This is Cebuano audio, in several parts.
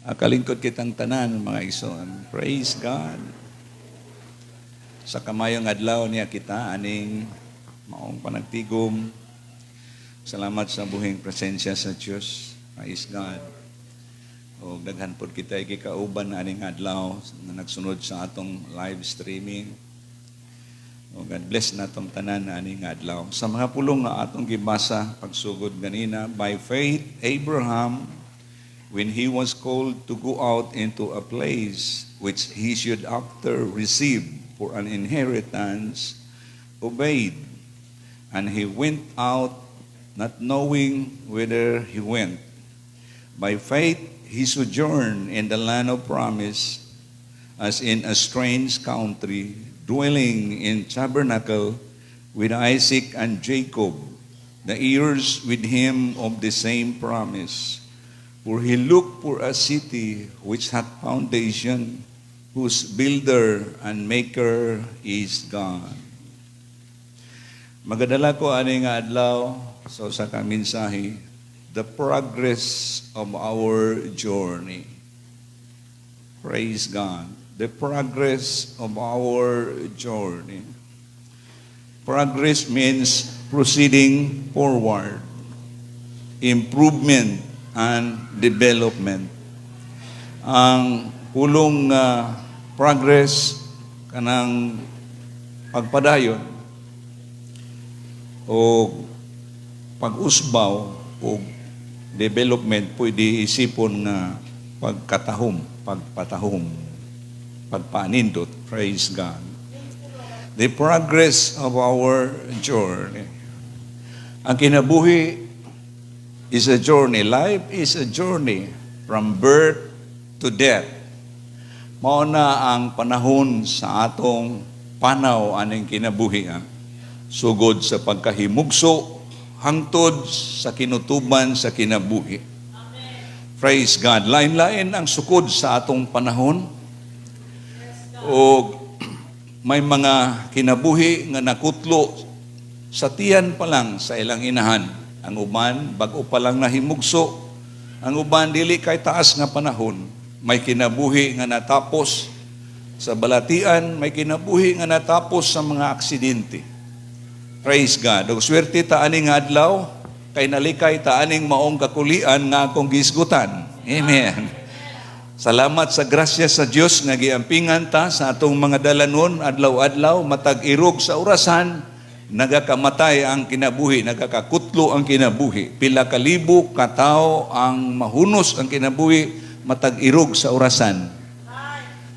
Kalingkod kitang tanan, mga igsoon. Praise God. Sa kamayong adlaw niya kita aning maong panagtigom. Salamat sa buhing presensya sa Dios. Praise God. O daghan pod kita gikauban aning adlaw nga nagsunod sa atong live streaming. O God bless natong tanan aning adlaw. Sa mga pulong nga atong gibasa pagsugod ganina, by faith Abraham, when he was called to go out into a place which he should after receive for an inheritance, obeyed. And he went out, not knowing whither he went. By faith he sojourned in the land of promise, as in a strange country, dwelling in tabernacle with Isaac and Jacob, the heirs with him of the same promise. For he looked for a city which hath foundation, whose builder and maker is God. Magadala ko ani nga adlaw sa usa ka mensahe, the progress of our journey. Praise God. The progress of our journey. Progress means proceeding forward, improvement and development. Ang pulong progress, kanang pagpadayon o pag-usbaw, o development pwede isipon nga pagkatahom, pagpatahom, pagpanindot. Praise God. The progress of our journey. Ang kinabuhi is a journey. Life is a journey from birth to death. Mao na ang panahon sa atong panaw aning kinabuhi. Sugod sa pagkahimugso hangtod sa kinutuban sa kinabuhi. Praise God. Lain-lain ang sukod sa atong panahon. O may mga kinabuhi nga nakutlo sa tiyan pa lang sa ilang inahan. Ang uban, bag-o pa lang nahimugso. Ang uban, dili kay taas nga panahon. May kinabuhi nga natapos sa balatian, may kinabuhi nga natapos sa mga aksidente. Praise God. Ug swerte ta ani nga adlaw kay nalikay ta aning maong kakulian nga akong gisgutan. Amen. Salamat sa grasya sa Dios nga giampingan ta sa atong mga dalanon adlaw-adlaw, matag irog sa orasan nagakamatay ang kinabuhi, nagakakutlo ang kinabuhi. Pila ka libo ka tawo ang mahunos ang kinabuhi matag irog sa orasan.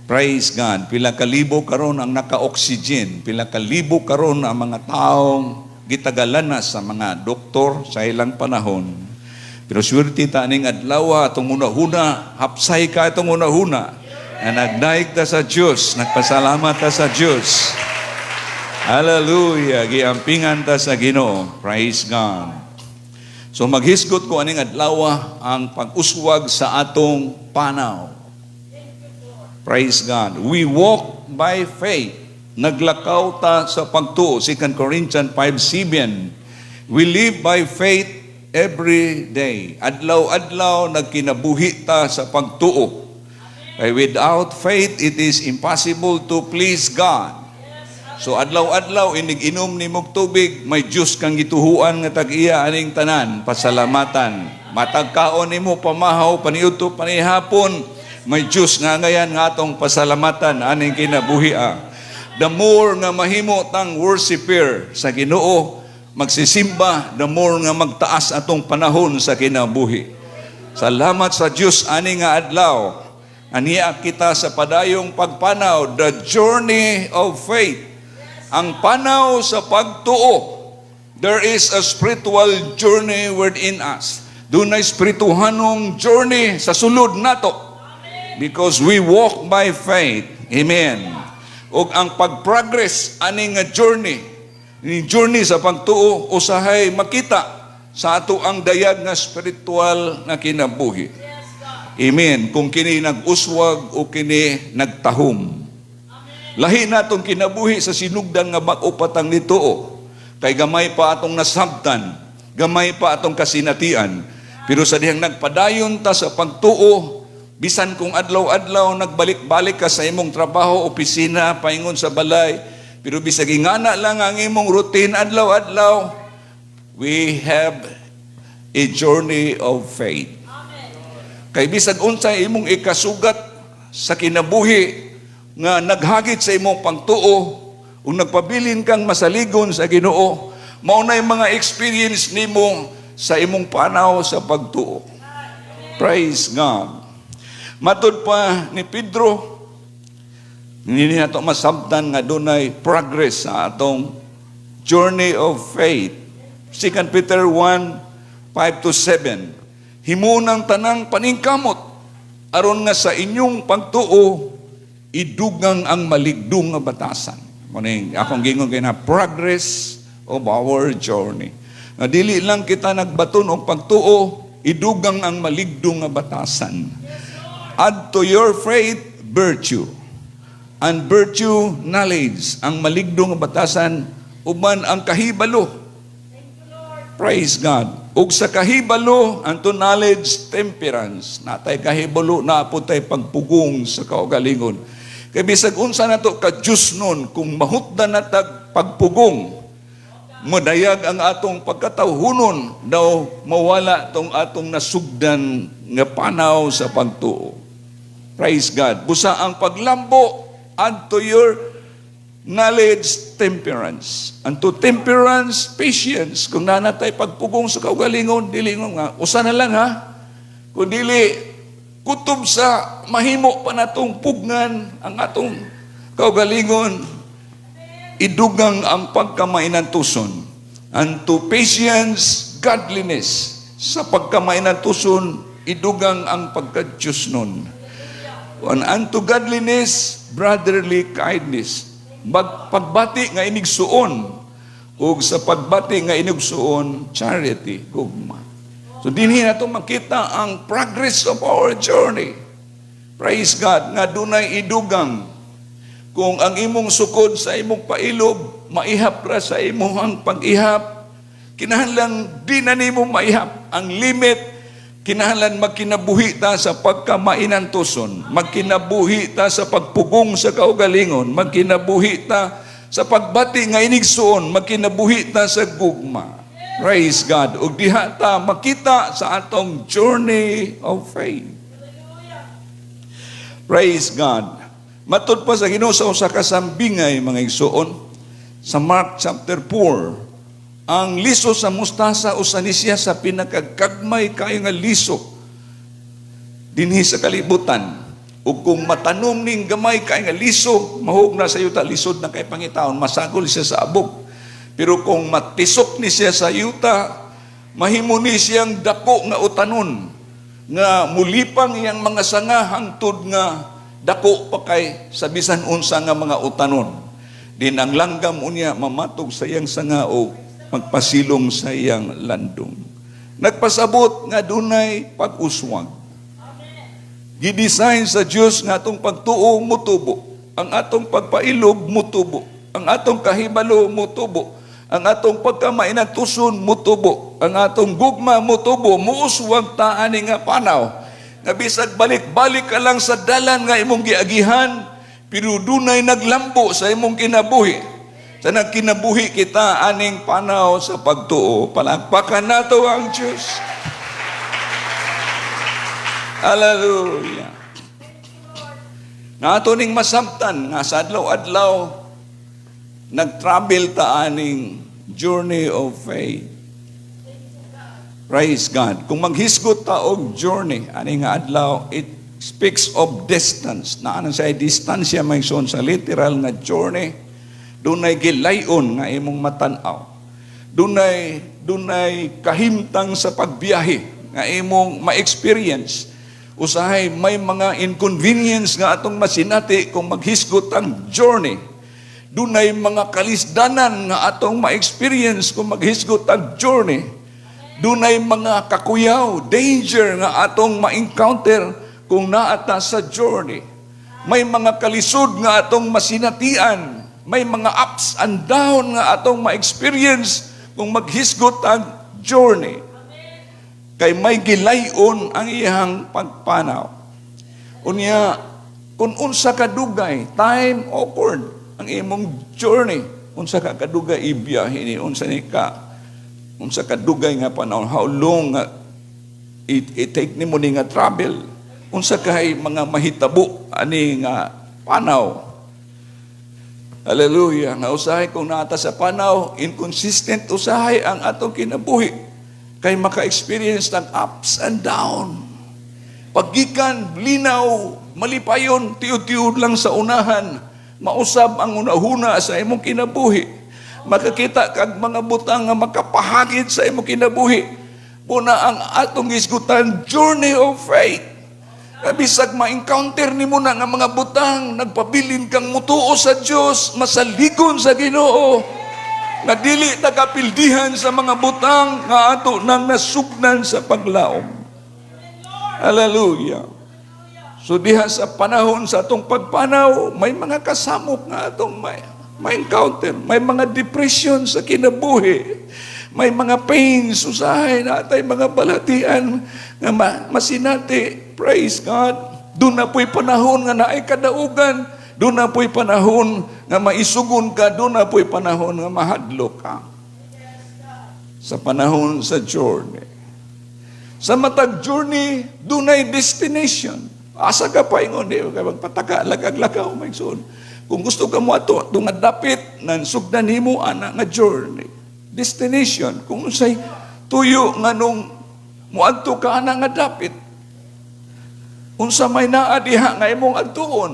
Praise God. Pila ka libo karon ang naka-oxygen. Pila ka libo karon ang mga taong gitagalan na sa mga doktor sa ilang panahon. Pero swerte ta aning adlaw, atong hunahuna, hapsay ka itong hunahuna. Na nagdaig ta sa Diyos, nagpasalamat ta sa Diyos. Hallelujah. Giampingan ta sa Ginoo. Praise God. So maghisgot ko aning adlaw ang pag-uswag sa atong panaw. Praise God. We walk by faith. Naglakaw ta sa pagtuo. 2 Corinthians 5:7. We live by faith every day. Adlaw-adlaw nagkinabuhi ta sa pagtuo. Kay without faith, it is impossible to please God. So adlaw-adlaw inig inom nimog tubig, may Dios kang gituhuan nga tag-iya aning tanan, pasalamatan. Matag kaon nimo pamahaw, paniudto, panihapon, may Dios nga ngayan nga atong pasalamatan aning kinabuhi. The more nga mahimo tang worshipper sa Ginoo, magsisimba, the more nga magtaas atong panahon sa kinabuhi. Salamat sa Dios ani nga adlaw. Aniya kita sa padayong pagpanaw, the journey of faith. Ang panaw sa pagtuo. There is a spiritual journey within us. Dunay espirituhanong journey sa sulod nato. Because we walk by faith. Amen. Ug ang pag-progress ani nga journey, ni journey sa pagtuo, usahay makita sa ato ang dayag nga spiritual nga kinabuhi. Amen. Kung kini nag-uswag o kini nagtahom. Lahi natong kinabuhi sa sinugdan nga bag-o pa tang nituo. Kay gamay pa atong nasabtan, gamay pa atong kasinatian. Pero sa dihang nagpadayon ta sa pagtuo, Bisan kung adlaw-adlaw nagbalik-balik ka sa imong trabaho, opisina, paingon sa balay, pero bisag ingana lang ang imong routine adlaw-adlaw, we have a journey of faith. Kay bisag unsa imong ikasugat sa kinabuhi nga naghagit sa imong pagtuo ug nagpabilin kang masaligon sa Ginoo, mao na mga experience nimo sa imong panaw sa pagtuo. Praise God. Matud pa ni Pedro, hindi nato masabtan nga dunay progress sa atong journey of faith. 2 Peter 1, 5 to 7. "Himuon ang tanang paningkamot aron nga sa inyong pagtuo idugang ang maligdong nga batasan." Maning akong gingon kay na progress of our journey. Nga dili lang kita nagbaton og pagtuo, idugang ang maligdong nga batasan. "Add to your faith virtue, and virtue knowledge." Ang maligdong nga batasan uban ang kahibalo. Praise God. Ug sa kahibalo, unto knowledge, temperance. Natay kahibalo, naa pod tay pagpugong sa kaugalingon. Kay bisag unsa nato ka Diyos nun, kung mahutdan na tag pagpugong, madayag ang atong pagkatawhunon, daw mawala tong atong nasugdan nga panaw sa pagtuo. Praise God. Busa ang paglambo, add to your knowledge, temperance. Unto temperance, patience. Kung naa na tay pagpugong sa kaugalingon, dili nga, usa na lang ha. Kung dili, kutob sa mahimo pa natong pugngan ang atong kaugalingon, idugang ang pagkamainantuson. Unto patience, godliness. Sa pagkamainantuson, idugang ang pagka-Diyosnon. And unto godliness, brotherly kindness. Pagbati nga inigsuon, ug sa pagbati nga inigsuon, charity, gugma. So dinhi nato makita ang progress of our journey. Praise God, nga dunay idugang. Kung ang imong sukod sa imong pailob, maihap ra sa imong pag-ihap, kinahanglan di na nimo maihap ang limit, kinahanglan magkinabuhi ta sa pagkamainantuson, magkinabuhi ta sa pagpugong sa kaugalingon, magkinabuhi ta sa pagbati nga inigsuon, magkinabuhi ta sa gugma. Praise God. Ug diha ta makita sa atong journey of faith. Praise God. Matud pa sa Ginoo sa usa ka sambingay, mga igsuon, sa Mark chapter 4, ang liso sa mustasa usa ni siya sa pinakagagmay kayo nga liso dinhi sa kalibutan. Ug kung matanom ning gamay kay nga liso, mahug na sa yuta, lisod na kay pangitaon, masagol siya sa abog. Pero kung matisok ni siya sa yuta, mahimo ni siyang dako nga utanon nga mulipang iyang mga sanga hangtod nga dako pa kay sa bisan unsa nga mga utanon. Din ang langgam unya mamatog sa iyang sanga o magpasilong sa iyang landong. Nagpasabot nga dunay pag-uswag. Gidesign sa Dios nga atong pagtuo mutubo, ang atong pagpailob mutubo, ang atong kahibalo mutubo, ang atong pagkamainantuson mutubo, ang atong gugma mutubo, muuswag ta ani nga panaw. Nga bisag balik-balik ka lang sa dalan nga imong giagihan, pero dunay naglambo sa imong kinabuhi. Sa nagkinabuhi kita aning panaw sa pagtuo, palakpakan nato ang Diyos. Hallelujah. Nga ato ning masabtan nga sa adlaw-adlaw nag-travel ta aning journey of faith. Praise God. Kung maghisgot ta og journey ani nga adlaw, it speaks of distance. Naa na siya distansya, may son, sa literal nga journey. Dunay gilayon nga imong matan-aw. Dunay kahimtang sa pagbiyahe nga imong ma-experience. Usahay may mga inconvenience nga atong masinati kung maghisgot ang journey. Dunay mga kalisdanan nga atong ma-experience kung maghisgot ang journey. Dunay mga kakuyaw, danger nga atong ma-encounter kung naa ta sa journey. May mga kalisod nga atong masinatian. May mga ups and down nga atong ma-experience kung maghisgot ang journey. Kay may gilayon ang iyang pagpanaw. Unya, kung unsa ka dugay, time awkward ang imong journey. Unsa ka kadugay ibiyahe ni, unsa ni ka, unsa ka dugay nga panahon, how long nga i-take nimo ni nga travel, unsa kay mga mahitabo ani nga panaw. Hallelujah. Nga usahay kung naa ta sa panaw, inconsistent usahay ang atong kinabuhi. Kay maka-experience ng ups and down. Paggikan, linaw, malipayon, tiud-tiud lang sa unahan. Mausab ang unahuna sa imong kinabuhi. Makakita kag mga butang nga makapahagit sa imong kinabuhi. Mao na ang atong hisgutan, journey of faith. Bisag ma-encounter nimo na nga mga butang, nagpabilin kang mutuo sa Dios, masaligon sa Ginoo. Nga dili ta kapildihan sa mga butang nga ato nang nasugnan sa paglaom. Hallelujah. So diha sa panahon sa atong pagpanaw, may mga kasamok nga atong may ma-encounter. May mga depression sa kinabuhi. May mga pains, usahay naa tay mga balatian nga masinati. Praise God. Duna po'y panahon nga naay kadaugan. Duna po'y panahon nga maisugon ka. Duna po'y panahon nga mahadlok ka. Sa panahon sa journey. Sa matag journey, dunay destination. Asa ka pa ingon, di ka magpataka, lagag-lakaw, may igsoon. Kung gusto ka mo ato, nga dapit, nan sugdan nimo ana nga journey. Destination, kung unsay tuyo nga nung muadto ka ana nga dapit. Unsa may naa diha nga imong adtuon.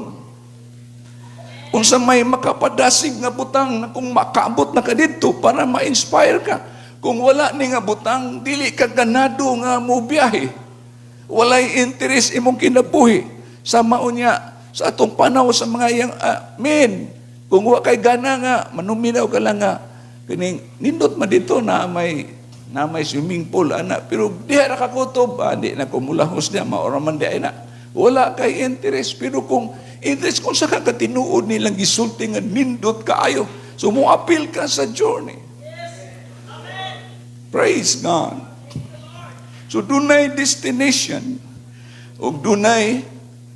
Unsa may makapadasig nga butang na kung makaabot na ka didto para ma-inspire ka. Kung wala ni nga butang, dili ka ganado nga mo biyahe. Walay interest imong kinabuhi. Sa maunya, sa atong panaw sa mga yang men, kung wa kay gana nga, manuminaw ka lang nga, kining nindot man dito na may swimming pool ana, pero diha ra ka kutob, di na kumulahos niya, maura man di ay na. Wala kay interest, pero kung interest kung sa ka katinuod nilang gisulti nga nindot kaayo, so mo apil ka sa journey. Praise God. So dunay destination ug dunay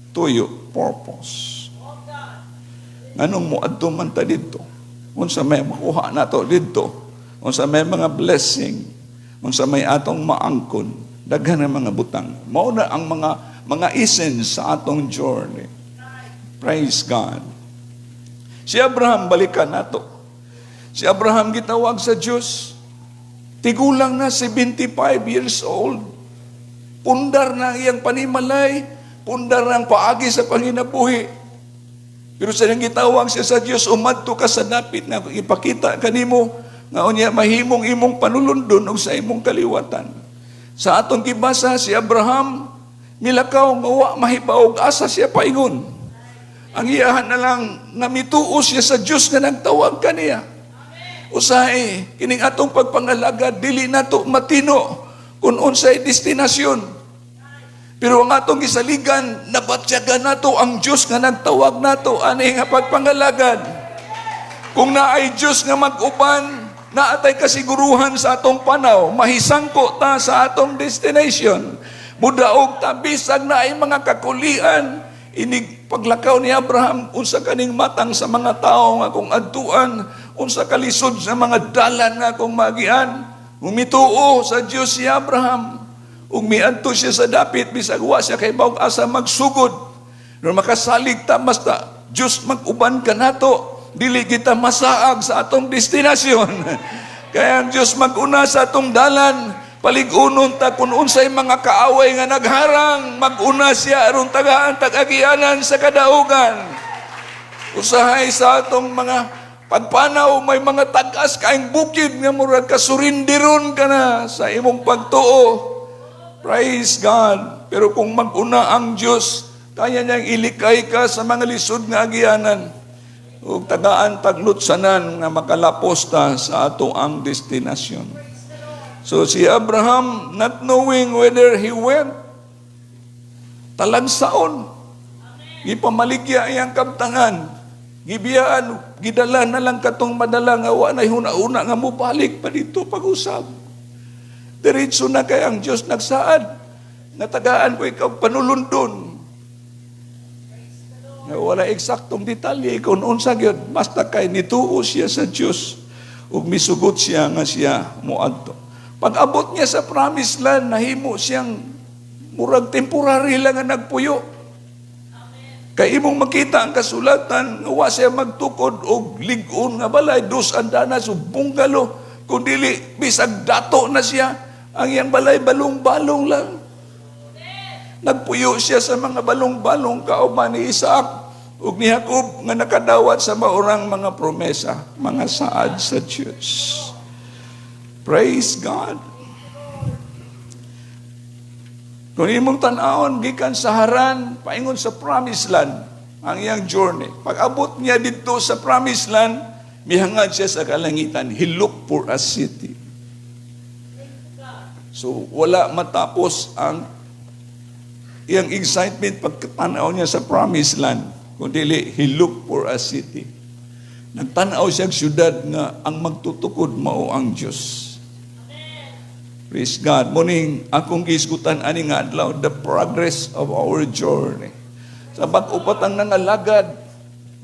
tuyo, purpose. Nganong moadto man ta didto? Unsa may makuha nato didto? Unsa may mga blessing? Unsa may atong maangkon? Daghan ng mga butang. Mao na ang mga essence sa atong journey. Praise God. Si Abraham, balikan nato. Si Abraham gitawag sa Diyos. Tigulang na, 75 years old. Pundar na ang iyang panimalay, pundar na ang paagi sa panginabuhi. Pero sa nang gitawag siya sa Diyos, umadto ka sa dapit na ipakita kanimo nga unya mahimong imong panulundon og sa imong kaliwatan. Sa atong gibasa, si Abraham milakaw nga wa mahibaog asa siya paingon. Ang iyahan na lang nga mituo siya sa Diyos nga nagtawag kaniya. Usahay, kining atong pagpangalagad, dili nato matino kung unsay destinasyon. Pero ang atong gisaligan, nabatyagan nato ang Diyos nga nagtawag nato ani nga pagpangalagad. Kung naay Diyos nga mag-uban, naa tay kasiguruhan sa atong panaw, mahisangko ta sa atong destination. Mudaog ta bisag naay mga kakulian, inig paglakaw ni Abraham, unsa kaning matang sa mga tao nga kung adtuan, unsa kalisod sa mga dalan nga kung magian. Umituo sa Dios si Abraham. Ug miadto siya sa dapit bisag wa siya kay bawg asa magsugod. Pero makasalig ta basta Dios mag-uban kanato, dili kita masaag sa atong destinasyon. Kaya ang Dios mag-una sa atong dalan, palig-unon ta kung unsay mga kaaway nga nagharang, mag-una siya aron tagaan tag agianan sa kadaugan. Usahay sa atong mga pagpanaw, may mga tag-as kaayong bukid nga murag kasurinderon ka na sa imong pagtuo. Praise God. Pero kung mag-una ang Diyos, kaya niyang ilikay ka sa mga lisod nga agianan. Ug tagaan taglutsanan nga makalapos ta sa ato ang destinasyon. So si Abraham, not knowing whether he went, talagsaon. Gipamaligya iyang kabtangan. Gibiyaan, gidala na lang katong madala nga wa nay huna-huna nga mobalik pa dito pag-usab. Diretso na kay ang Diyos nagsaad. Natagaan ko ikaw panulundon. Nga wala eksaktong detalye kung unsa gyud, basta kay nituo siya sa Dios ug misugot siya nga siya moadto. Pag-abot niya sa promised land, nahimo siyang murag temporary lang nga nagpuyo. Kay imong makita ang kasulatan nga wa siya magtukod og lig-on nga balay, dos andanas ug bungalo, kun dili bisag dato na siya, ang iyang balay balong-balong lang. Nagpuyo siya sa mga balong-balong kauban ni Isaac ug ni Jacob nga nakadawat sa maurang mga promesa, mga saad sa Diyos. Praise God. Kung imong tan-awon gikan sa Haran paingon sa promised land ang iyang journey. Pag abot niya didto sa promised land, mihangad siya sa kalangitan. He looked for a city. So wala matapos ang iyang excitement pagkatanaw niya sa promised land. Kundi he looked for a city. Nagtanaw siya og syudad nga ang magtutukod mao ang Diyos. Praise God. Mao ning akong gihisgutan ani nga adlaw, the progress of our journey. Sa bag-o pa tang nangalagad,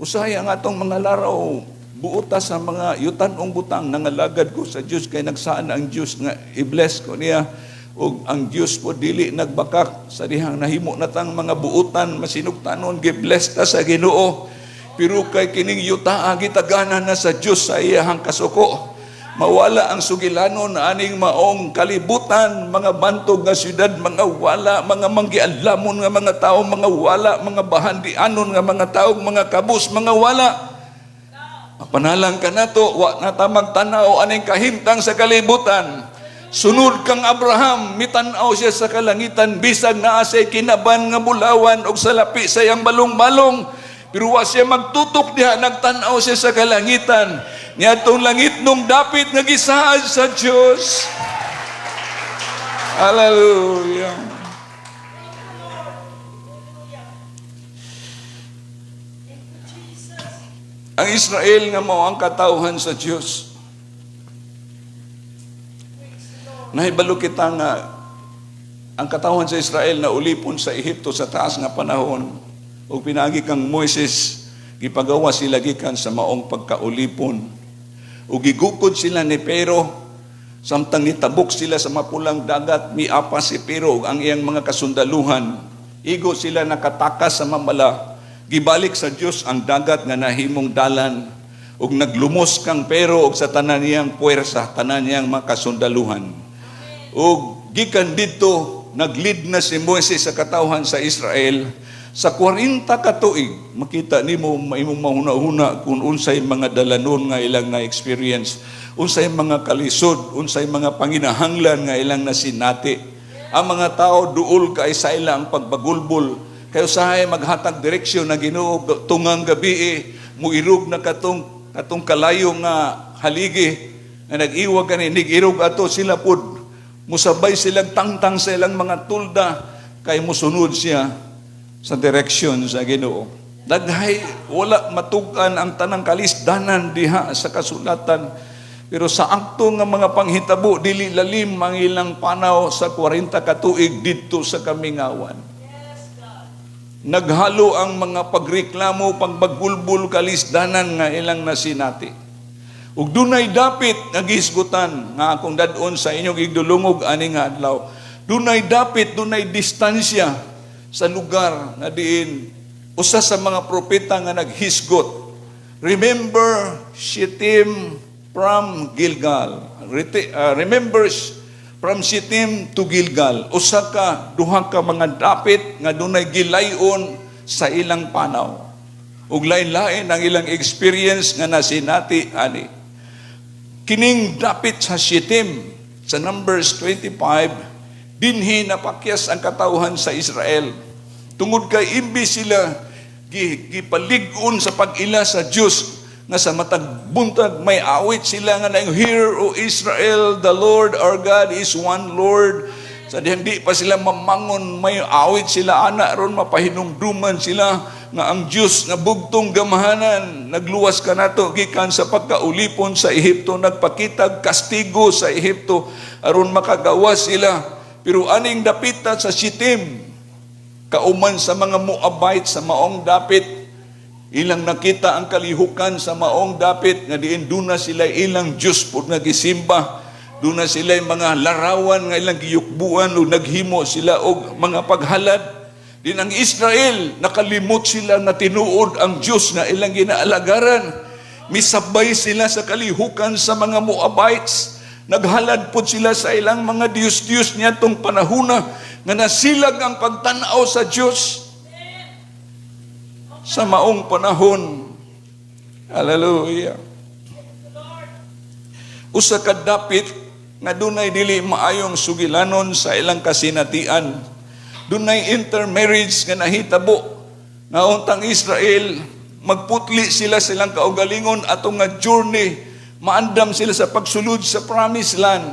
usahay ang atong mga laraw, buota sa mga yutan-ong butang, nangalagad ko sa Dios kay nagsaad ang Dios nga i-bless ko niya, ug ang Dios po dili nagbakak sa dihang nahimo na tang mga buutan masinugtanon, gi-bless ta sa Ginoo. Pero kay kining yuta gitaganan na sa Dios sa iyahang kasuko, mawala ang sugilanon aning maong kalibutan, mga bantog nga syudad, mga wala, mga manggialamon nga mga tao, mga wala, mga bahandianon nga mga tao, mga kabus, mga wala. Panalang ka nato, wa na ta magtanaw aning kahimtang sa kalibutan. Sunod kang Abraham, mitanaw siya sa kalangitan, bisag naa siya'y kinaban nga bulawan og salapi sa iyang balong-balong. Pero wa siya magtutok diha, nagtanaw siya sa kalangitan. Niadtong langit nung dapit nga gisaad sa Dios. Hallelujah. Ang Israel nga mao ang katawhan sa Dios. Nahibalo kita nga ang katawhan sa Israel na ulipon sa Ehipto sa taas nga panahon ug pinaagi kang Moises gipagawa sila gikan sa maong pagkaulipon. Ug gigukod sila ni Pero samtang nitabok sila sa Mapulang Dagat, miapas si Pero ug ang iyang mga kasundaluhan. Igo sila nakatakas sa mamala. Gibalik sa Dios ang dagat nga nahimong dalan ug naglumos kang Pero ug sa tanan niyang puwersa, tanan niyang mga kasundaluhan. Ug gikan didto nag-lead na si Moises sa katawhan sa Israel sa 40 ka tuig. Makita nimo, imong mahuna-huna kung unsay mga dalanon nga ilang na-experience, unsay mga kalisod, unsay mga panginahanglan nga ilang nasinati. Ang mga tao duol kay sa ilang pagbagulbol, kay usahay maghatag direksyon na Ginoo tungang gabi eh, muirog na katong katong kalayo nga haligi nga nag-iwag kani nig-irog ato sila pud musabay silang tangtang sa ilang mga tulda kay musunod siya sa direksyon sa Ginoo. Daghay, wala matug-an ang tanang kalisdanan diha sa kasulatan. Pero sa akto nga mga panghitabo, dili lalim ang ilang panaw sa 40 ka tuig didto sa kamingawan. Naghalo ang mga pagreklamo, pagbagulbul, kalisdanan nga ilang nasinati. Ug dunay dapit nga gihisgutan nga akong dad-on sa inyong igdulungog ani nga adlaw. Dunay dapit, dunay distansya sa lugar nga diin usa sa mga propeta nga naghisgot. Remember Shittim from Gilgal. Remember from Shittim to Gilgal. Usa ka duha ka mga dapit nga dunay gilayon sa ilang panaw. Ug lain-lain ang ilang experience nga nasinati ani. Kining dapit sa Shittim sa Numbers 25, dinhi napakyas ang katawhan sa Israel. Tungod kay imbis sila gipalig-on sa pag-ila sa Dios nga sa matag buntag may awit sila nga naing, "Hear, O Israel, the Lord our God is one Lord." Sa dihang di pa sila mamangon, may awit sila ana ron mapahinumduman sila nga ang Dios nga bugtong gamhanan nagluwas kanato gikan sa pagkaulipon sa Ehipto, nagpakitag kastigo sa Ehipto aron makagawas sila. Pero aning dapita sa Shittim, kauman sa mga Moabite sa maong dapit, Ilang nakita ang kalihukan sa maong dapit nga diin duna sila ilang Diyos pud nga gisimba. Duna sila mga larawan nga ilang giyukbuan o naghimo sila og mga paghalad. Din ang Israel, nakalimot sila nga tinuod ang Diyos nga ilang ginaalagaran. Misabay sila sa kalihukan sa mga Moabites. Naghalad pod sila sa ilang mga Diyos-Diyos niadtong panahuna nga nasilag ang pagtan-aw sa Diyos sa maong panahon. Hallelujah. Usa ka dapit nga dunay dili maayong sugilanon sa ilang kasinatian. Dunay intermarriage nga nahitabo nga untang Israel magputli sila sa ilang kaugalingon atong nga journey, maandam sila sa pagsulod sa promised land.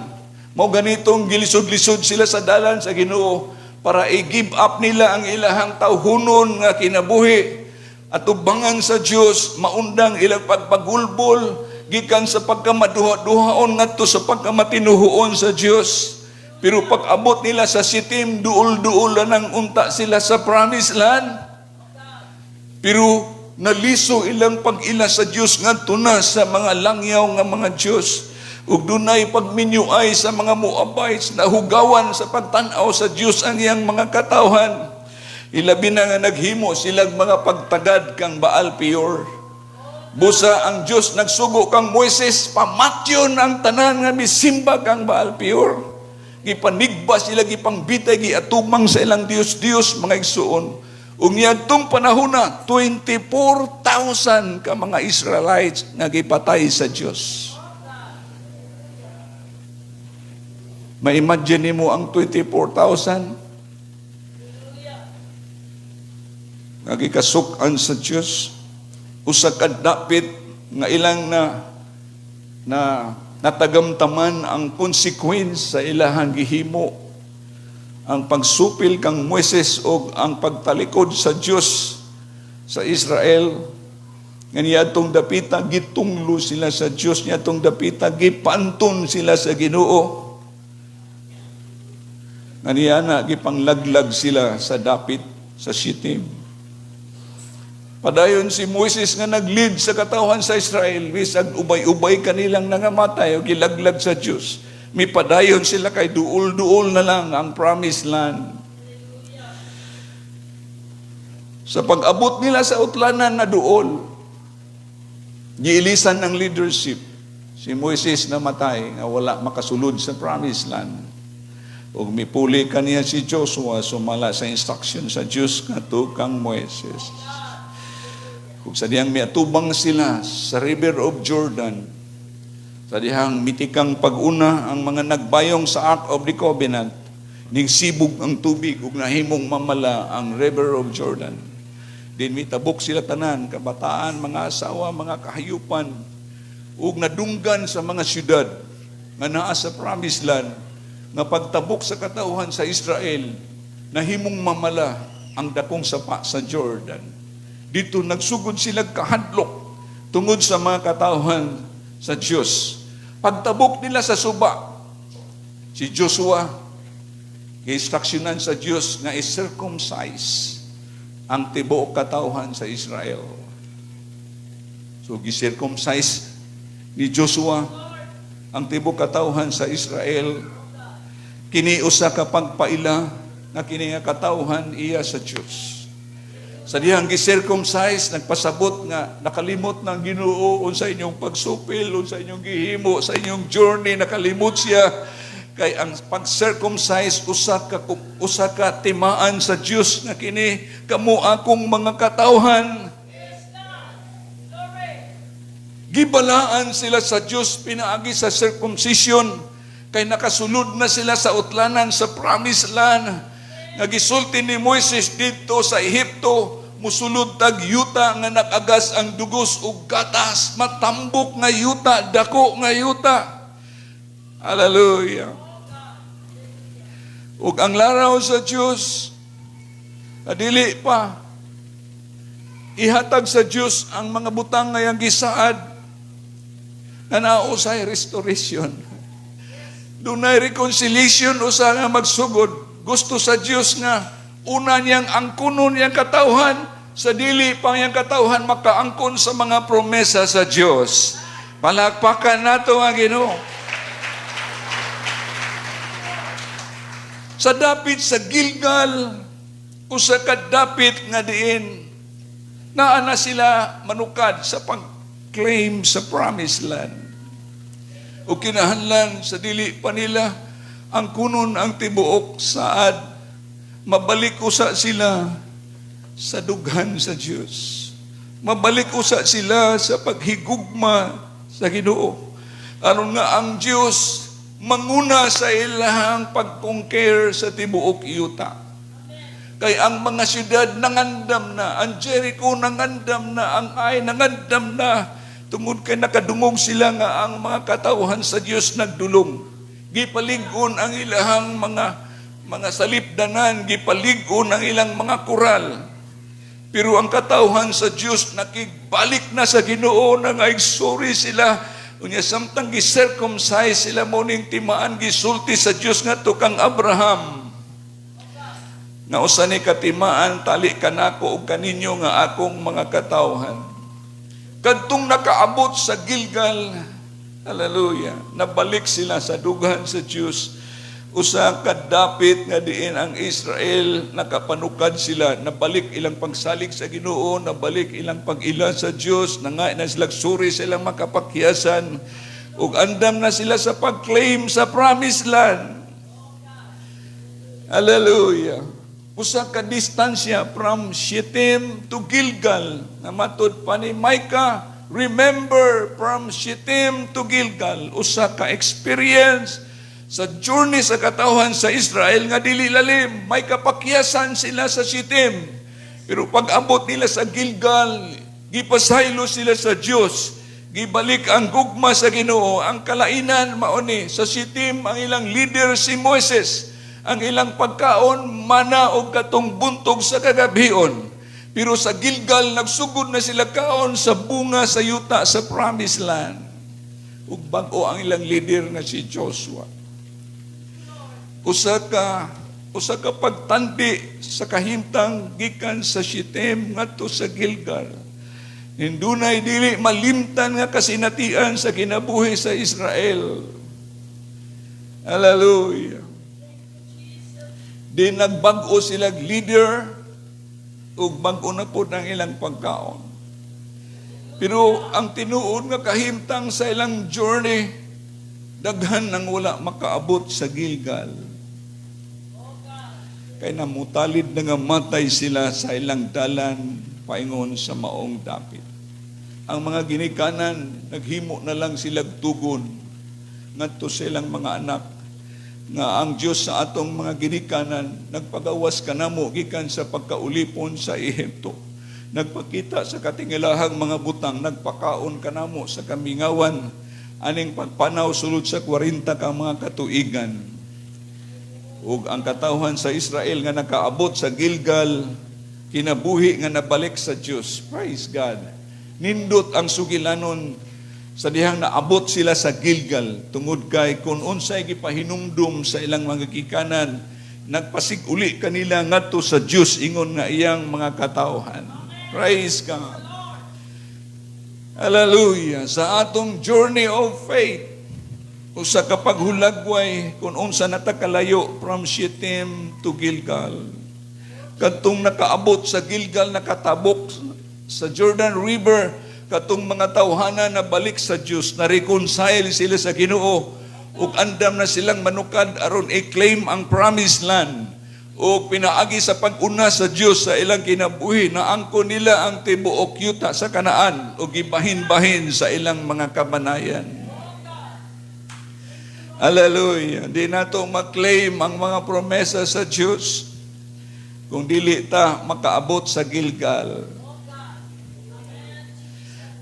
Mao ganitong gilisod-lisod sila sa dalan sa Ginoo para i-give up nila ang ilahang tawhunon nga kinabuhi at ubangan sa Dios, maundang ilang pagpagulbol gikan sa pagkamaduha-duhaon ngadto sa pagkamatinuhuon sa Dios. Pero pag abot nila sa Sitim, duol-duol na nang unta sila sa promised land. Pero naliso ilang pag-ila sa Dios ngadto na sa mga langyaw nga mga Dios. Ug dunay pagminyuay sa mga Moabites, nahugawan sa pagtan-aw sa Dios ang iyang mga katawhan. Ilabi na nga naghimo silang mga pagtagad kang Baal Peor. Busa ang Dios nagsugo kang Moises, pamatyon ang tanan nga misimba kang Baal Peor. Gipanigba sila, gipangbitay, giatubang sa ilang Dios-Dios, mga igsuon. Ug niadtong panahon na, 24,000 ka mga Israelites nga gipatay sa Dios. Ma-imagine nimo ang 24,000 nga gikasuk-an sa Dios? Usa ka dapit nga ilang na na natagamtaman ang consequence sa ilahang gihimo, ang pagsupil kang Moises o ang pagtalikod sa Dios sa Israel, nga niadtong dapita gitunglo sila sa Dios, niadtong dapita gipanton sila sa Ginoo, nga niya na gipanglaglag sila sa dapit sa Shittim. Padayon si Moises nga nag-lead sa katawhan sa Israel, bisag ubay-ubay kanilang nangamatay o gilaglag sa Dios. Mipadayon sila kay duol-duol na lang ang promised land. Sa pag-abot nila sa utlanan na duol, giilisan ng leadership. Si Moises namatay nga wala makasulod sa promised land. Ug mipuli kaniya si Joshua sumala sa instruction sa Dios ngadto kang Moises. Kung sa dihang miatubang sila sa River of Jordan, sa dihang mitikang pag-una ang mga nagbayong sa Ark of the Covenant, ning sibog ang tubig ug nahimong mamala ang River of Jordan. Din mitabok sila tanan, kabataan, mga asawa, mga kahayupan, ug nadunggan sa mga syudad nga naa sa promised land, nga pagtabok sa katawhan sa Israel, nahimong mamala ang dakong sapa sa Jordan. Dito nagsugod sila kahadlok tungod sa mga katawhan sa Diyos. Pagtabok nila sa suba, si Joshua, gi-instructionan sa Diyos nga i-circumcise ang tibuok katawhan sa Israel. So gi-circumcise ni Joshua ang tibuok katawhan sa Israel. Kini usa ka pagpaila nga kini nga katawhan iya sa Dios. Sa dihang gi-circumcise, nagpasabot nga nakalimot ng Ginoo unsa inyong pagsupil, unsa inyong gihimo sa inyong journey, nakalimot siya kay ang pag-circumcise usa ka timaan sa Dios nga kini kamo akong mga katawhan. Gibalaan sila sa Dios pinaagi sa circumcision kay nakasulod na sila sa utlanan, sa promised land. Nga gisulti ni Moises didto sa Ehipto, musulod tag yuta nga nakagas ang dugos ug gatas, matambok nga yuta, dako nga yuta. Hallelujah. Ug ang laraw sa Dios, dili pa ihatag sa Dios ang mga butang nga iyang gisaad, nga nausay restoration. Dunay reconciliation usa nga magsugod. Gusto sa Dios nga una niyang angkunon niyang katawhan Sa dili pa iyang katawhan makaangkon sa mga promesa sa Dios. Palakpakan nato ang Ginoo. Sa dapit sa Gilgal, usa ka dapit nga diin naa na sila manukad sa pag-claim sa promised land. O kinahanglan sa dili pa nila ang kunon ang tibuok saad, mabalik usa sila sa dughan sa Dios. Mabalik usa sila sa paghigugma sa Ginoo. Aron nga ang Dios manguna sa ilahang pag-conquer sa tibuok yuta. Kay ang mga syudad nangandam na, ang Jericho nangandam na, ang Ai nangandam na, tungod kay nakadungog sila nga ang mga katawhan sa Dios nagdulong. Gipalig-on ang ilahang mga salipdanan, gipalig-on ang ilang mga koral. Pero ang katawhan sa Dios nakigbalik na sa Ginoo, nangay sorry sila. Unya samtang gi-circumcise sila, mo ning timaan gisulti sa Dios ngadto kang Abraham nga usa ni katimaan tali kanako og kaninyo nga akong mga katawhan. Kadtong nakaabot sa Gilgal, hallelujah, nabalik sila sa dughan sa Dios. Usa ka dapit nga diin ang Israel nakapanukad sila, nabalik ilang pagsalig sa Ginoo, nabalik ilang pag-ila sa Dios, nangay na sila suri sa ilang makapakyasan, ug andam na sila sa pag-claim sa promised land. Hallelujah. Usa ka distansya from Shittim to Gilgal. Na matud pa ni Micah, remember, from Shittim to Gilgal. Usa ka experience sa journey sa katawhan sa Israel nga dili lalim. May kapakyasan sila sa Shittim. Pero pag abot nila sa Gilgal, gipasaylo sila sa Dios. Gibalik ang gugma sa Ginoo. Ang kalainan mauni sa Shittim, ang ilang leader si Moises. Ang ilang pagkaon mana og katong buntog sa kagabhion. Pero sa Gilgal, nagsugod na sila kaon sa bunga sa yuta sa promised land. Ug bag-o ang ilang leader nga si Joshua. Usa ka pagtandi sa kahimtang gikan sa Shittim ngadto sa Gilgal. Hindunay dili malimtan nga kasinatian sa kinabuhi sa Israel. Hallelujah. Di nagbag-o sila leader ug bag-o na pod ang ilang pagkaon. Pero ang tinuod nga kahimtang sa ilang journey, daghan nang wala makaabot sa Gilgal. Kay namutalid na nga matay sila sa ilang dalan paingon sa maong dapit. Ang mga ginikanan, naghimo na lang sila tugon ngadto sa ilang mga anak nga ang Dios sa atong mga ginikanan nagpagawas kanamo gikan sa pagkaulipon sa Ehipto. Nagpakita sa katingilahang mga butang, nagpakaon kanamo sa kamingawan aning pagpanaw sulod sa 40 ka mga katuigan. Ug ang katawhan sa Israel nga nakaabot sa Gilgal, kinabuhi nga nabalik sa Dios. Praise God. Nindot ang sugilanon sa dihang naabot sila sa Gilgal tungod kay kung unsay gipahinumdum sa ilang mga gikanan, nagpasig-uli kanila ngadto sa Dios ingon nga iyang mga katawhan. Praise God. Hallelujah. Sa atong journey of faith, usa ka paghulagway kung unsa na ta kalayo from Shittim to Gilgal. Kadtong nakaabot sa Gilgal, nakatabok sa Jordan River, katong mga tawhana na balik sa Dios, na reconcile sila sa Ginoo ug andam na silang manukad aron i-claim ang promised land. O pinaagi sa pag-una sa Dios sa ilang kinabuhi, naangkon nila ang tibuok yuta sa Kanaan o gibahin-bahin sa ilang mga kabanayan. Hallelujah. Di nato ma-claim ang mga promesa sa Dios kung dili ta makaabot sa Gilgal.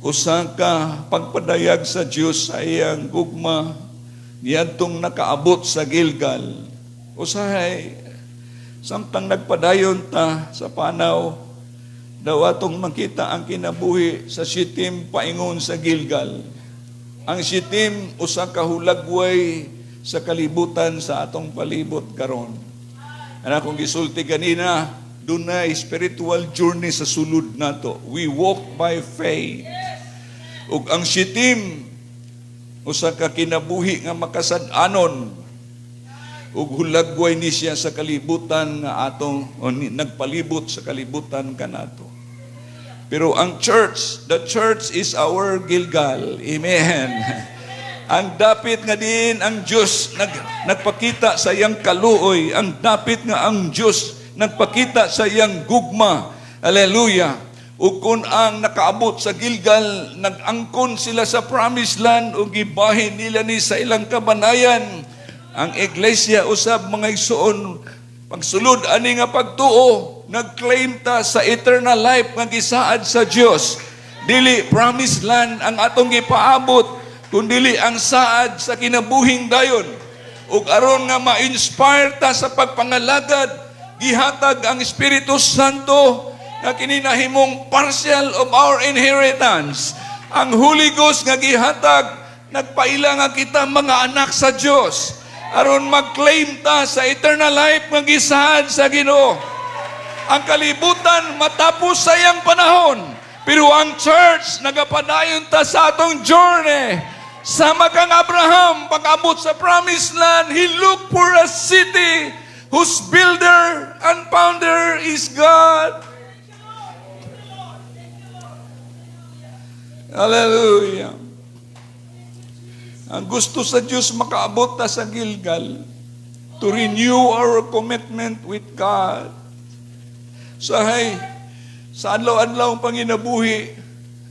Usa ka pagpadayag sa Dios sa iyang gugma niadtong nakaabot sa Gilgal. Usahay samtang nagpadayon ta sa panaw, daw atong makita ang kinabuhi sa Shittim paingon sa Gilgal. Ang Shittim usa ka hulagway sa kalibutan sa atong palibot karon. Ana akong gisulti ganina, Dunay spiritual journey sa sulod nato. We walk by faith. Ug ang Shitim, usa ka kinabuhi nga makasad-anon ug hulagway ni siya sa kalibutan nga atong o nagpalibot sa kalibutan kanato. Pero ang church, the church is our Gilgal. Amen. Ang dapit nga diin ang Diyos nagpakita sa iyang kaluoy, ang dapit nga ang Diyos nagpakita sa iyang gugma. Hallelujah. Ug kung ang nakaabot sa Gilgal, nag-angkon sila sa promised land ug gibahin nila ni sa ilang kabanayan. Ang iglesia usab, mga igsoon, pagsulod ani nga pagtuo, nag-claim ta sa eternal life nga gisaad sa Dios. Dili promised land ang atong gipaabot, kundili ang saad sa kinabuhing dayon. Ug aron nga ma-inspire ta sa pagpangalagad, gihatag ang Espiritu Santo nga kini nahimong partial of our inheritance. Ang Holy Ghost nga gihatag, nagpaila nga kita mga anak sa Dios aron mag-claim ta sa eternal life nga gisaad sa Ginoo. Ang kalibutan matapos sa iyang panahon, pero ang church, nagapadayon ta sa atong journey. Sama kang Abraham, pag-abot sa promised land, he looked for a city whose builder and founder is God. Hallelujah. Ang gusto sa Diyos, makaabot ta sa Gilgal to renew our commitment with God. Sahay, sa adlaw-adlaw ang panginabuhi,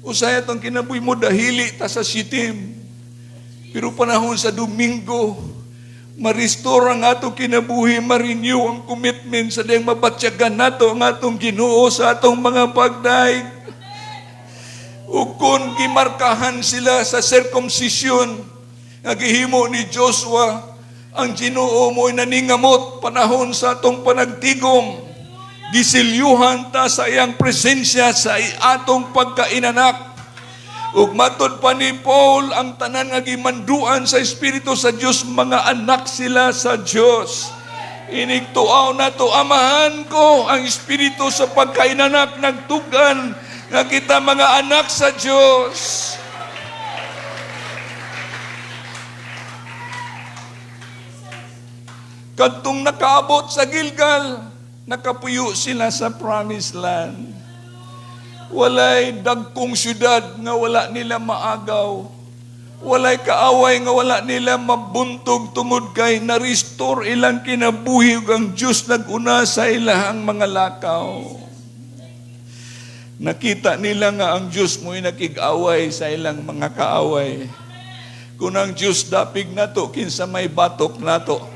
usahay atong kinabuhi mo dahili ta sa Shitim. Pero panahon sa Domingo, ma-restore ang atong kinabuhi, ma-renew ang commitment sa diyang mabatyagan nato ang atong Ginoo sa atong mga pagdaig. Ug kung gimarkahan sila sa circumcision nga gihimo ni Joshua, ang Ginoo mo'y naningamot panahon sa atong panagtigom. Gisilyuhan ta sa iyang presensya sa atong pagkainanak. Ug matod pa ni Paul, ang tanan nga gimanduan sa Espiritu sa Dios, mga anak sila sa Dios. Inigtuaw na to, amahan ko, ang Espiritu sa pagkainanak nagtugan nga kita mga anak sa Dios. Kadtong nakaabot sa Gilgal, nakapuyo sila sa promised land. Walay dagkong syudad nga wala nila maagaw. Walay kaaway nga wala nila mabuntog tungod kay na-restore ilang kinabuhi ug ang Dios nag-una sa ilahang mga lakaw. Nakita nila nga ang Dios mo'y nakig-away sa ilang mga kaaway. Kung ang Dios dapig nato, kinsa may batok nato.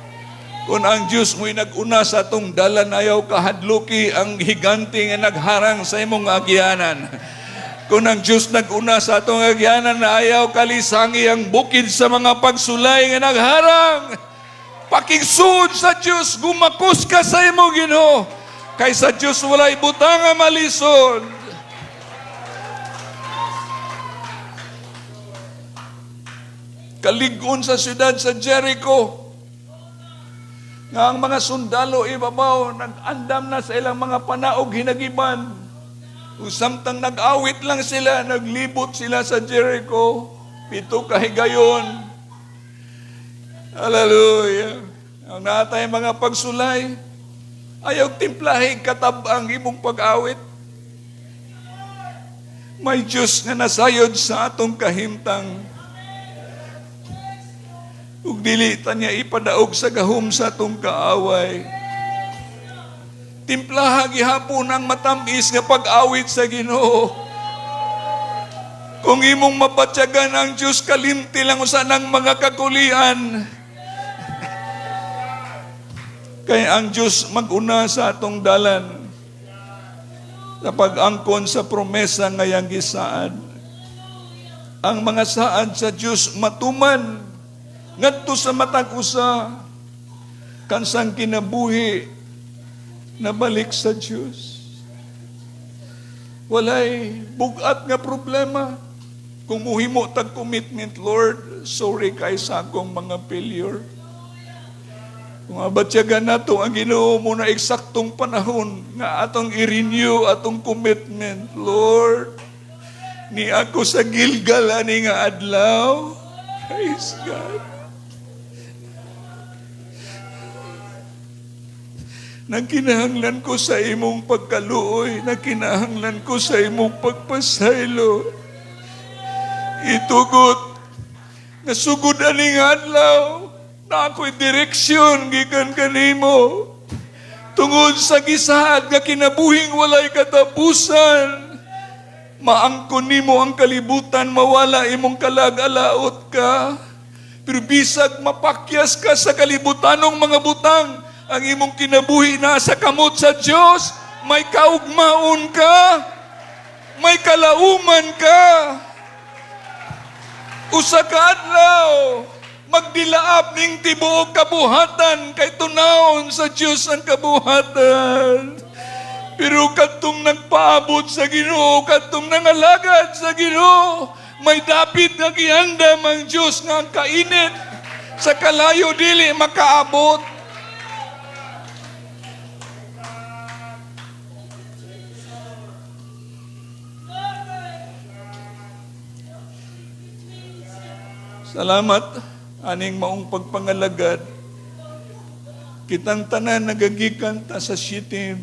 Kung ang Diyos mo'y nag-una sa atong dalan, ayaw kahadluki ang higante nga nagharang sa imong agyanan. Kung ang Diyos nag-una sa atong agyanan, ayaw kalisangi ang bukid sa mga pagsulay nga nagharang. Pakigsuod sa Diyos, gumakos ka sa imong Ginoo. Kay sa Diyos walay butang nga malisod. Kalig-on sa siyudad sa Jericho, nga ang mga sundalo ibabaw, nag-andam na sa ilang mga panaog hinagiban. Ug samtang nag-awit lang sila, naglibot sila sa Jericho, 7 ka higayon. Hallelujah. Ang natay mga pagsulay, ayaw timplahi katab-ang imong pag-awit. May Diyos nga nasayod sa atong kahimtang. Ug dili ta niya ipadaog sa gahom sa atong kaaway. Timplaha gihapon ang matamis nga pag-awit sa Ginoo. Kung imong mapatyagan ang Diyos, kalimti lang usa ng mga kakulian. Kay ang Diyos mag-una sa atong dalan sa pag-angkon sa promesa ngayang gisaad. Ang mga saad sa Diyos matuman ngadto sa matag usa kansang kinabuhi nabalik sa Diyos. Walay bugat nga problema. Kung muhimo tag commitment, Lord, sorry kay sa akong mga failure. Kung abatyagan nato ang Ginoo mo na eksaktong panahon nga atong i-renew atong commitment, "Lord, ni ako sa Gilgal ani nga adlaw." Praise God. Nagkinahanglan ko sa imong pagkaluoy, nagkinahanglan ko sa imong pagpasaylo. Itugot, nasugod ani nga adlaw, na ako'y direksyon gikan kanimo. Tungod sa gisaad nga kinabuhing walay katapusan, maangkon nimo ang kalibutan, mawala imong kalag-alaot ka. Pero bisag mapakyas ka sa kalibutanong mga butang, ang imong kinabuhi na sa kamot sa Dios, may kaugmaon ka, may kalauman ka. Usa ka adlaw, magdilaab ning tibuok kabuhatan kay tunawon sa Dios ang kabuhatan. Pero kadtong nagpaabot sa Ginoo, kadtong nangalagad sa Ginoo, may dapit nga gihandam ang Dios nga ang kainit sa kalayo dili makaabot. Salamat aning maong pagpangalagad. Kitang tanan nagagikan ta sa Shittim.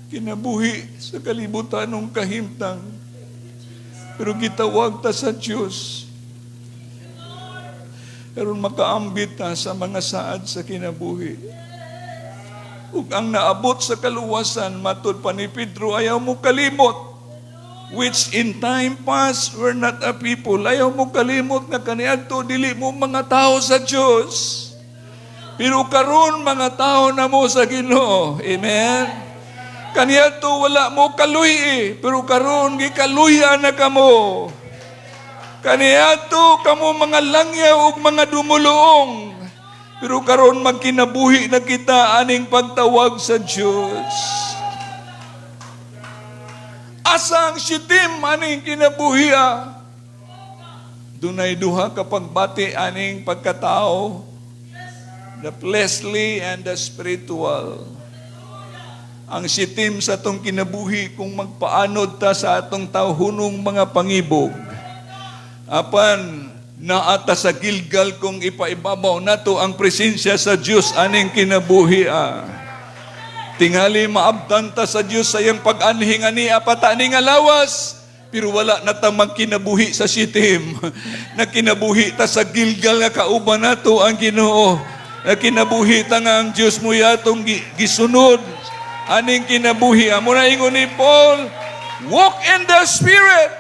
Kinabuhi sa kalibutan ng kahimtang. Pero gitawag ta sa Diyos. Pero makaambit ta sa mga saad sa kinabuhi. Ug ang naabot sa kaluwasan, matud pa ni Pedro, ayaw mo kalimot, which in time past were not a people. Ayaw mo kalimot nga kaniadto dili mo mga tao sa Dios. Pero karon mga tao na mo sa Ginoo. Amen. Kaniadto wala mo kaluy, pero karon gikaluya na kamo. Kaniadto kamo mga langyaw ug mga dumuluong. Pero karon magkinabuhi na kita aning pagtawag sa Dios. Asa ang Shittim aning kinabuhi, ah? Dunay duha ka pagbati aning pagkatao. The fleshly and the spiritual. Ang Shittim sa atong kinabuhi kung magpaanod ta sa atong tawhunong mga pangibog. Apan naata sa Gilgal kung ipaibabaw nato ang presensya sa Dios aning kinabuhi, ah. Tingali maabtan ta sa Dios sa iyang pag-anhi nga niya pata ni nga lawas. Pero wala na ta magkinabuhi sa Shittim. Nagkinabuhi ta sa Gilgal nga kauban nato ang Ginoo. Nagkinabuhi ta nga ang Dios mo yatong gisunod aning kinabuhi. Amo na ingon ni Paul, "Walk in the Spirit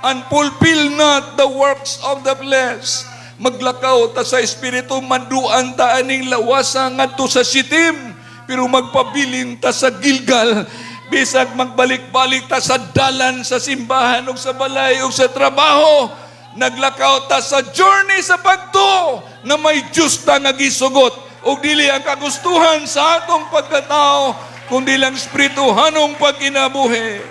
and fulfill not the works of the flesh." Maglakaw ta sa Espiritu, manduan ta aning lawasa ngadto sa Shittim, pero magpabilin ta sa Gilgal. Bisag magbalik-balik ta sa dalan sa simbahan ug sa balay ug sa trabaho, naglakaw ta sa journey sa pagtuo na may Diyos ta nga gisugot ug dili ang kagustuhan sa atong pagkatao kundi lang espirituhanong pagkinabuhi.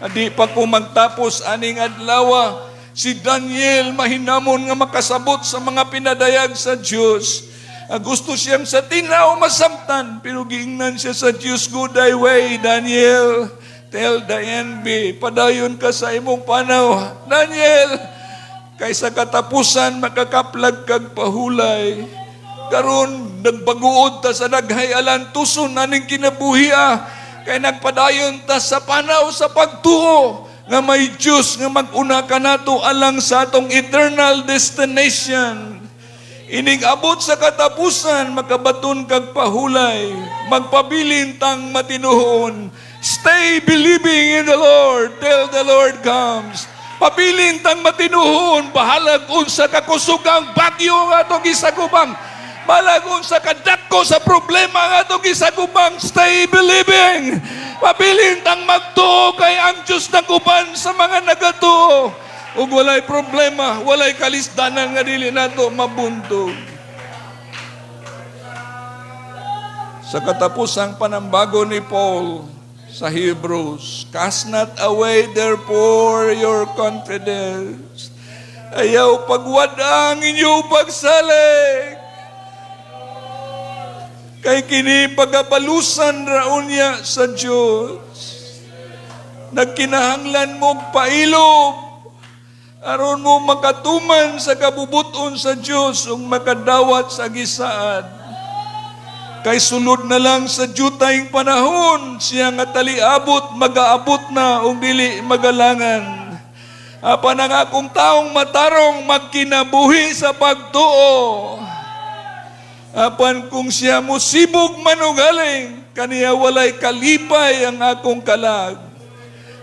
Adi pa ko magtapos aning adlaw, si Daniel mahinamon nga makasabot sa mga pinadayag sa Diyos. Ah, gusto siyang sa tinaw masabtan, pero giingnan siya sa Diyos, "Go thy way, Daniel. Till the end be. Padayon ka sa imong panaw, Daniel. Kay sa katapusan, makakaplag kag pahulay." Karon nagbaguod ta sa daghay alantuson aning kinabuhi, ah. Kay nagpadayon ta sa panaw sa pagtuo nga may Diyos nga mag-una kanato alang sa atong eternal destination. Inig abot sa katapusan, makabaton kag pahulay, magpabilin tang matinuhon. Stay believing in the Lord till the Lord comes. Pabilin tang matinuhon, bahalag unsa kakusugang bagyo nga atong gisagubang. Bahalag unsa kadako sa problema nga atong gisagubang, stay believing. Pabilin tang magtuo kay ang Diyos naguban sa mga nagatuo. Ug walay problema, walay kalisdanan nga dili nato mabuntog. Sa katapusang panambago ni Paul sa Hebrews, "Cast not away therefore your confidence." Ayaw pagwad-a ang inyong pagsalig. Kay kini pagabalusan ra unya sa Dios. Nagkinahanglan mo pailob aron mo makatuman sa kabubuton sa Dios ug makadawat sa gisaad. Kay sulod na lang sa jutayng panahon, siya nga taliabot, magaabot na ug dili magalangan. Apan ang akong taong matarong magkinabuhi sa pagtuo. Apan kung siya musibog manugaling, kaniya walay kalipay ang akong kalag.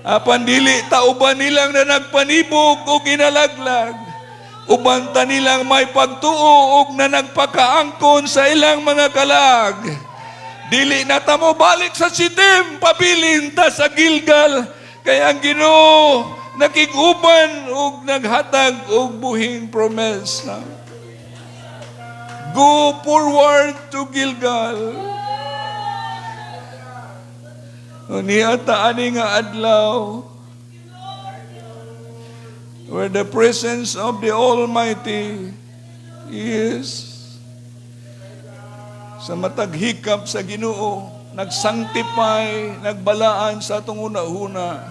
Apan dili ta uban nilang na nagpanibog o ginalaglag. Uban ta nilang may pagtuo og na nagpakaangkon sa ilang mga kalag. Dili na ta mo balik sa Sitim, pabilin ta sa Gilgal. Kay ang Ginoo nakig-uban og naghatag og buhing promesa. Go forward to Gilgal. O niya ta ani nga adlaw where the presence of the Almighty is, sa matag hikap sa Ginoo, nagsanctify, nagbalaan sa atong una-una.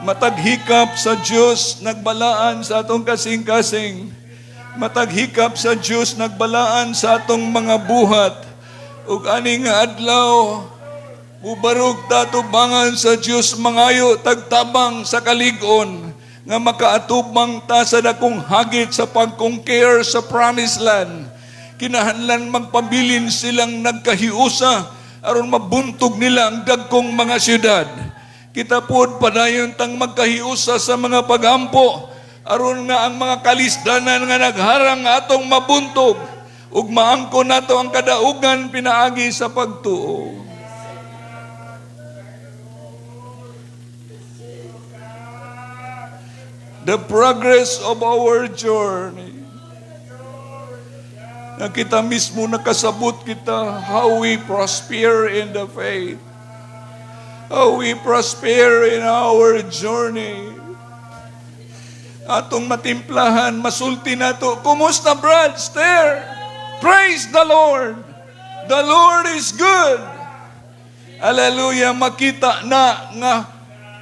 Matag hikap sa Dios, nagbalaan sa atong kasing-kasing. Matag hikap sa Dios, nagbalaan sa atong mga buhat. Ug ani nga adlaw, mubarog ta tubangan sa Dios, mangayo tag tabang sa kalig-on nga makaatubang ta sa dakong hagit sa pag-conquer sa promised land. Kinahanglan magpabilin silang nagkahiusa aron mabuntog nila ang dagkong mga syudad. Kita pod, padayon tang magkahiusa sa mga pagampo aron nga ang mga kalisdanan nga nagharang atong mabuntog ug maangkon nato ang kadaugan pinaagi sa pagtuo. The progress of our journey. Na kita mismo nakasabot kita how we prosper in the faith. How we prosper in our journey. Atong matimplahan, masulti nato. "Kumusta, Brad? Stair? Praise the Lord. The Lord is good." Hallelujah, makita na nga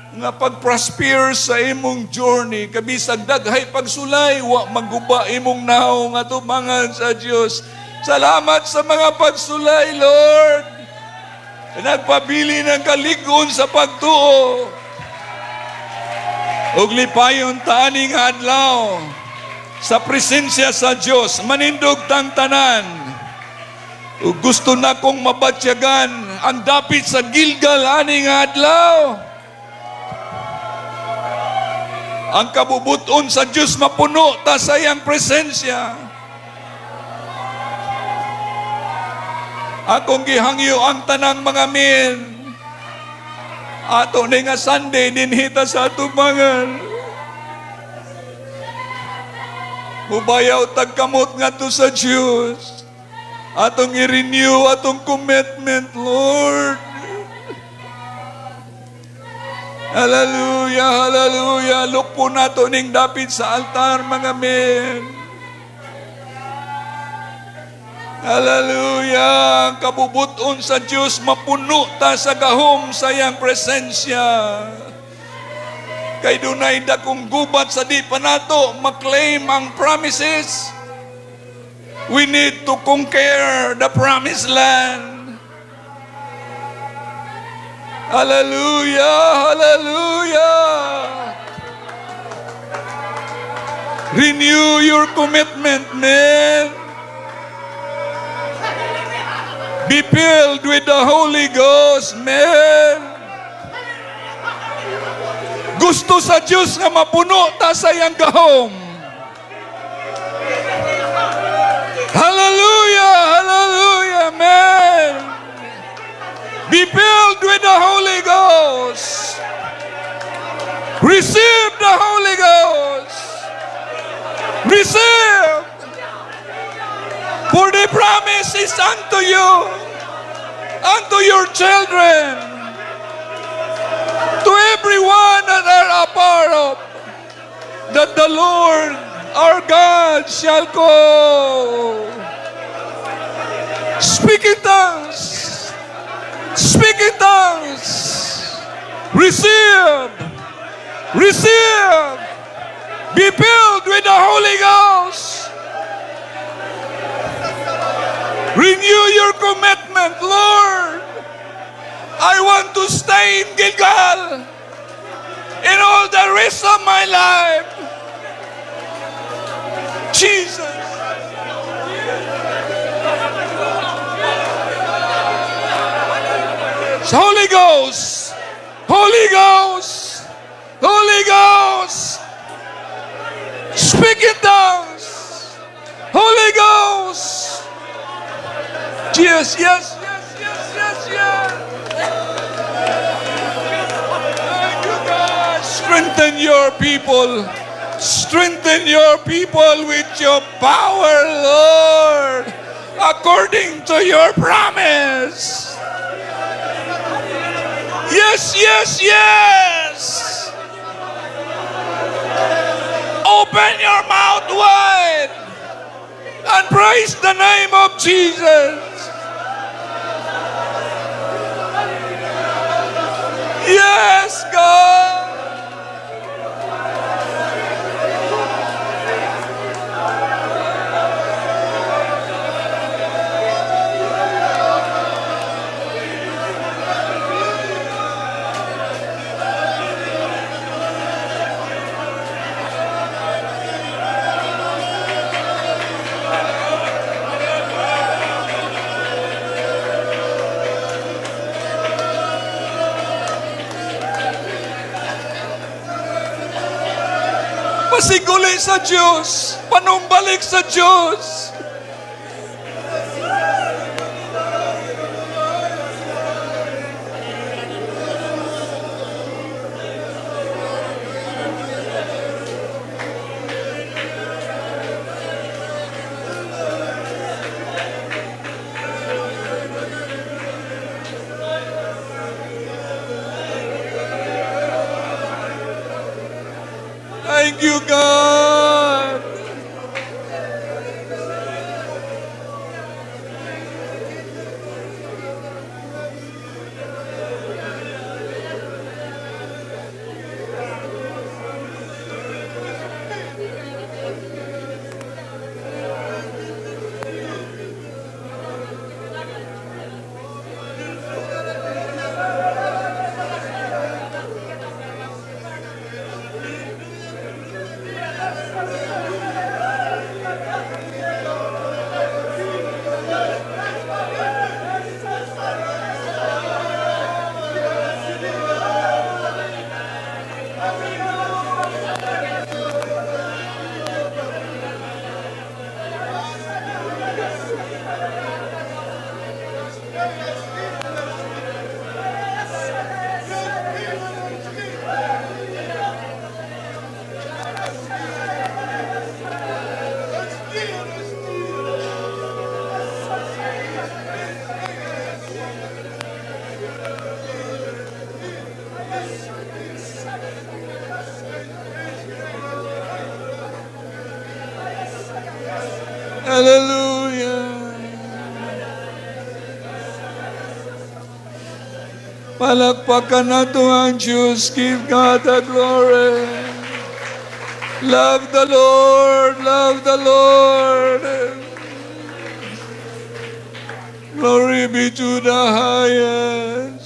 nga pag-prosper sa imong journey, kabisag daghay pagsulay, wa maguba imong nawong atubangan sa Dios. Salamat sa mga pagsulay, Lord. Nagpabili ng kalig-on sa pagtuo. Ug lipayon ta aning adlaw sa presensya sa Dios, manindog tang tanan. Ug gusto na kong mabatyagan ang dapit sa Gilgal aning adlaw. Ang kabubuton sa Diyos, mapuno ta sa iyang presensya. Akong gihangyo ang tanang mga men. Ato ni nga Sunday, dinhi ta sa atubangan. Mubayaw tagkamot ngadto sa Diyos. Atong i-renew atong commitment, Lord. Hallelujah, hallelujah. Lukpo nato ning dapit sa altar, mga men. Hallelujah. Kabubuton sa Diyos, mapuno ta sa gahom sa iyang presensya. Kay dunay dakong gubat sa di pa nato maklaim ang promises. We need to conquer the promised land. Hallelujah, hallelujah. Renew your commitment, man. Be filled with the Holy Ghost, man. Gusto sa Diyos nga mapuno ta sa iyang gahom. Hallelujah, hallelujah, man. Be filled with the Holy Ghost. Receive the Holy Ghost. Receive. For the promise is unto you, unto your children, to everyone that are a part of, that the Lord our God shall call. Speak in tongues. Speak in tongues. Receive. Receive. Be filled with the Holy Ghost. Renew your commitment, "Lord. I want to stay in Gilgal in all the rest of my life." Jesus. Holy Ghost, Holy Ghost, Holy Ghost. Speak in tongues. Holy Ghost. Yes. Thank you, God. Strengthen your people. Strengthen your people with your power, Lord, according to your promise. Yes. Open your mouth wide and praise the name of Jesus. Yes, God. Pasiguli sa Diyos. Panumbalik sa Diyos. Thank you, God. Hallelujah. Palakpakan nato ang Diyos. Give God the glory. Love the Lord. Love the Lord. Glory be to the highest.